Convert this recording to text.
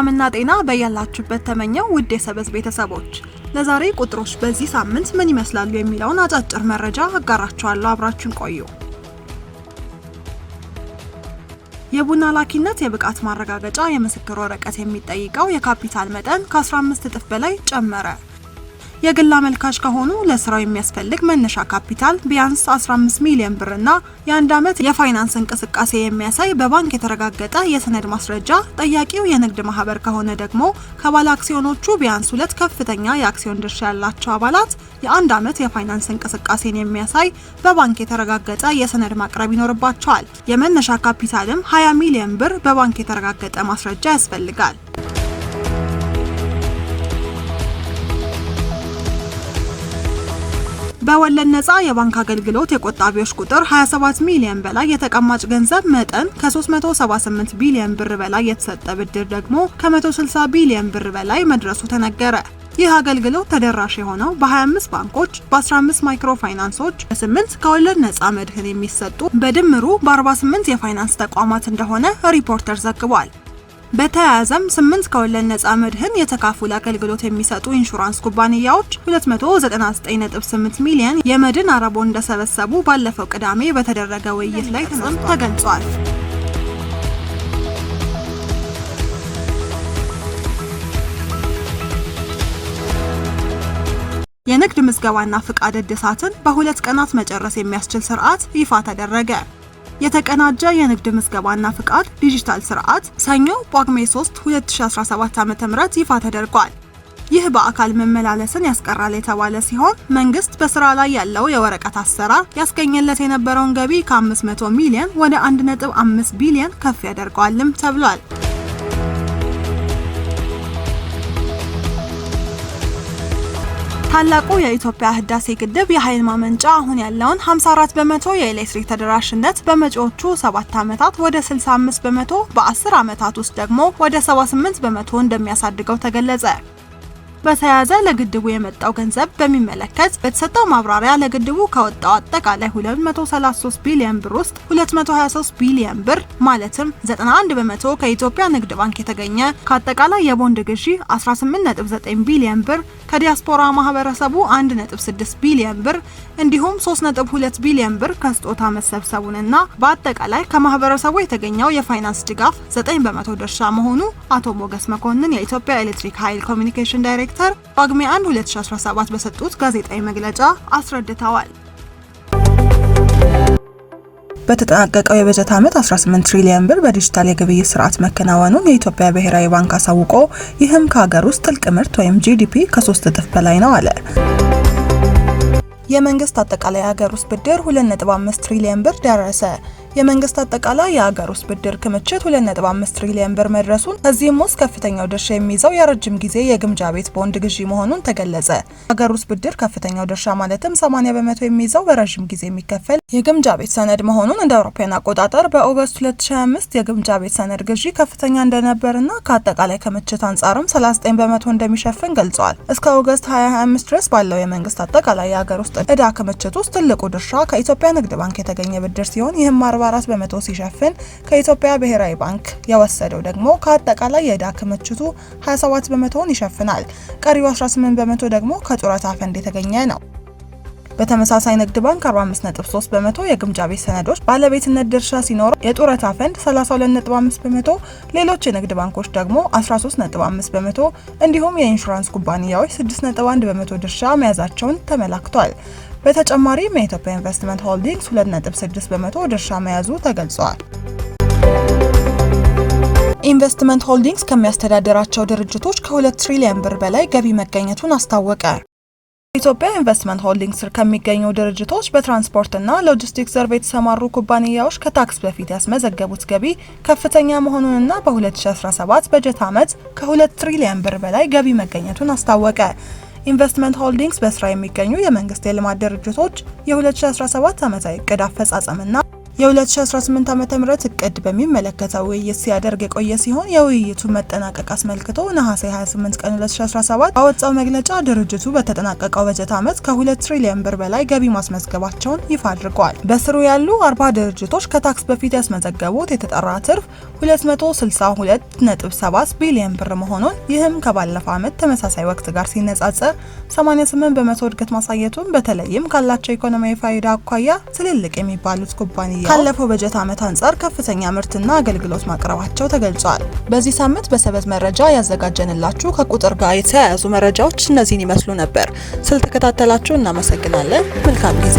ሰላምና ጤና በያላችሁበት ተመኘው ውድ የሰበዝ ቤተሰቦች፣ ለዛሬ ቁጥሮች በዚህ ሳምንት ምን ይመስላሉ የሚለውን አጫጭር መረጃ አጋራችኋለሁ። አብራችሁን ቆዩ። የቡና ላኪነት የብቃት ማረጋገጫ የምስክር ወረቀት የሚጠይቀው የካፒታል መጠን ከ15 እጥፍ በላይ ጨመረ። የግል አመልካች ከሆኑ ለስራው የሚያስፈልግ መነሻ ካፒታል ቢያንስ 15 ሚሊዮን ብርና የአንድ ዓመት የፋይናንስ እንቅስቃሴ የሚያሳይ በባንክ የተረጋገጠ የሰነድ ማስረጃ፣ ጠያቂው የንግድ ማህበር ከሆነ ደግሞ ከባለ አክሲዮኖቹ ቢያንስ ሁለት ከፍተኛ የአክሲዮን ድርሻ ያላቸው አባላት የአንድ ዓመት የፋይናንስ እንቅስቃሴን የሚያሳይ በባንክ የተረጋገጠ የሰነድ ማቅረብ ይኖርባቸዋል። የመነሻ ካፒታልም 20 ሚሊዮን ብር በባንክ የተረጋገጠ ማስረጃ ያስፈልጋል። በወለድ ነፃ የባንክ አገልግሎት የቆጣቢዎች ቁጥር 27 ሚሊዮን በላይ፣ የተቀማጭ ገንዘብ መጠን ከ378 ቢሊዮን ብር በላይ፣ የተሰጠ ብድር ደግሞ ከ160 ቢሊዮን ብር በላይ መድረሱ ተነገረ። ይህ አገልግሎት ተደራሽ የሆነው በ25 ባንኮች፣ በ15 ማይክሮ ፋይናንሶች፣ በ8 ከወለድ ነፃ መድህን የሚሰጡ በድምሩ በ48 የፋይናንስ ተቋማት እንደሆነ ሪፖርተር ዘግቧል። በተያያዘም 8 ከወለድ ነፃ መድህን የተካፉል አገልግሎት የሚሰጡ ኢንሹራንስ ኩባንያዎች 299.8 ሚሊዮን የመድን አረቦን እንደሰበሰቡ ባለፈው ቅዳሜ በተደረገ ውይይት ላይ ተገልጿል። የንግድ ምዝገባና ፍቃድ እድሳትን በ2 ቀናት መጨረስ የሚያስችል ስርዓት ይፋ ተደረገ። የተቀናጀ የንግድ ምዝገባና ፍቃድ ዲጂታል ስርዓት ሰኞ ጳጉሜ 3 2017 ዓ.ም ይፋ ተደርጓል። ይህ በአካል መመላለስን ያስቀራል የተባለ ሲሆን፣ መንግስት በስራ ላይ ያለው የወረቀት አሰራር ያስገኘለት የነበረውን ገቢ ከ500 ሚሊዮን ወደ 1.5 ቢሊዮን ከፍ ያደርገዋልም ተብሏል። ታላቁ የኢትዮጵያ ህዳሴ ግድብ የኃይል ማመንጫ አሁን ያለውን 54% የኤሌክትሪክ ተደራሽነት በመጪዎቹ 7 ዓመታት ወደ 65%፣ በ10 ዓመታት ውስጥ ደግሞ ወደ 78% እንደሚያሳድገው ተገለጸ። በተያያዘ ለግድቡ የመጣው ገንዘብ በሚመለከት በተሰጠው ማብራሪያ ለግድቡ ከወጣው አጠቃላይ 233 ቢሊዮን ብር ውስጥ 223 ቢሊዮን ብር ማለትም 91% ከኢትዮጵያ ንግድ ባንክ የተገኘ፣ ከአጠቃላይ የቦንድ ግዢ 18.9 ቢሊዮን ብር፣ ከዲያስፖራ ማህበረሰቡ 1.6 ቢሊዮን ብር እንዲሁም 3.2 ቢሊዮን ብር ከስጦታ መሰብሰቡንና በአጠቃላይ ከማህበረሰቡ የተገኘው የፋይናንስ ድጋፍ 9% ድርሻ መሆኑ አቶ ሞገስ መኮንን የኢትዮጵያ ኤሌክትሪክ ኃይል ኮሚኒኬሽን ዳይሬክተር ጳጉሜ 1 2017 በሰጡት ጋዜጣዊ መግለጫ አስረድተዋል። በተጠናቀቀው የበጀት ዓመት 18 ትሪሊዮን ብር በዲጂታል የግብይት ስርዓት መከናወኑን የኢትዮጵያ ብሔራዊ ባንክ አሳውቆ፣ ይህም ከሀገር ውስጥ ጥቅል ምርት ወይም GDP ከ3 እጥፍ በላይ ነው አለ። የመንግስት አጠቃላይ የሀገር ውስጥ ብድር 2.5 ትሪሊዮን ብር ደረሰ። የመንግስት አጠቃላይ የሀገር ውስጥ ብድር ክምችት 2.5 ትሪሊዮን ብር መድረሱን፣ ከዚህም ውስጥ ከፍተኛው ድርሻ የሚይዘው የረጅም ጊዜ የግምጃ ቤት ቦንድ ግዢ መሆኑን ተገለጸ። ሀገር ውስጥ ብድር ከፍተኛው ድርሻ ማለትም 80% የሚይዘው በረዥም ጊዜ የሚከፈል የግምጃ ቤት ሰነድ መሆኑን፣ እንደ አውሮፓውያን አቆጣጠር በ August 2025 የግምጃ ቤት ሰነድ ግዢ ከፍተኛ እንደነበርና ከአጠቃላይ ክምችት አንጻርም 39% እንደሚሸፍን ገልጿል። እስከ August 2025 ድረስ ባለው የመንግስት አጠቃላይ የሀገር ውስጥ እዳ ክምችት ውስጥ ትልቁ ድርሻ ከኢትዮጵያ ንግድ ባንክ የተገኘ ብድር ሲሆን፣ ይህም 44% ሲሸፍን፣ ከኢትዮጵያ ብሔራዊ ባንክ የወሰደው ደግሞ ከአጠቃላይ የዕዳ ክምችቱ 27%ውን ይሸፍናል። ቀሪው 18% ደግሞ ከጡረታ ፈንድ የተገኘ ነው። በተመሳሳይ ንግድ ባንክ 45.3% የግምጃ ቤት ሰነዶች ባለቤትነት ድርሻ ሲኖረው፣ የጡረታ ፈንድ 32.5%፣ ሌሎች የንግድ ባንኮች ደግሞ 13.5% እንዲሁም የኢንሹራንስ ኩባንያዎች 6.1% ድርሻ መያዛቸውን ተመላክቷል። በተጨማሪም የኢትዮጵያ ኢንቨስትመንት ሆልዲንግስ 2.6% ድርሻ መያዙ ተገልጿል። ኢንቨስትመንት ሆልዲንግስ ከሚያስተዳድራቸው ድርጅቶች ከ2 ትሪሊየን ብር በላይ ገቢ መገኘቱን አስታወቀ። ኢትዮጵያ ኢንቨስትመንት ሆልዲንግስ ስር ከሚገኙ ድርጅቶች በትራንስፖርትና ሎጂስቲክስ ዘርፍ የተሰማሩ ኩባንያዎች ከታክስ በፊት ያስመዘገቡት ገቢ ከፍተኛ መሆኑንና በ2017 በጀት ዓመት ከ2 ትሪሊየን ብር በላይ ገቢ መገኘቱን አስታወቀ። ኢንቨስትመንት ሆልዲንግስ በስር የሚገኙ የመንግስት የልማት ድርጅቶች የ2017 ዓመታዊ እቅድ አፈጻጸምና የ2018 ዓ.ም እቅድ በሚመለከተው ውይይት ሲያደርግ የቆየ ሲሆን፣ የውይይቱ መጠናቀቅ አስመልክቶ ነሐሴ 28 ቀን 2017 ባወጣው መግለጫ ድርጅቱ በተጠናቀቀው በጀት ዓመት ከ2 ትሪሊዮን ብር በላይ ገቢ ማስመዝገባቸውን ይፋ አድርገዋል። በስሩ ያሉ 40 ድርጅቶች ከታክስ በፊት ያስመዘገቡት የተጣራ ትርፍ 262.7 ቢሊዮን ብር መሆኑን፣ ይህም ከባለፈው ዓመት ተመሳሳይ ወቅት ጋር ሲነጻጸር 88% እድገት ማሳየቱን፣ በተለይም ካላቸው ኢኮኖሚያዊ ፋይዳ አኳያ ትልልቅ የሚባሉት ኩባንያ ካለፈው በጀት ዓመት አንጻር ከፍተኛ ምርትና አገልግሎት ማቅረባቸው ተገልጿል። በዚህ ሳምንት በሰበዝ መረጃ ያዘጋጀንላችሁ ከቁጥር ጋር የተያያዙ መረጃዎች እነዚህን ይመስሉ ነበር። ስለተከታተላችሁ እናመሰግናለን። መልካም ጊዜ።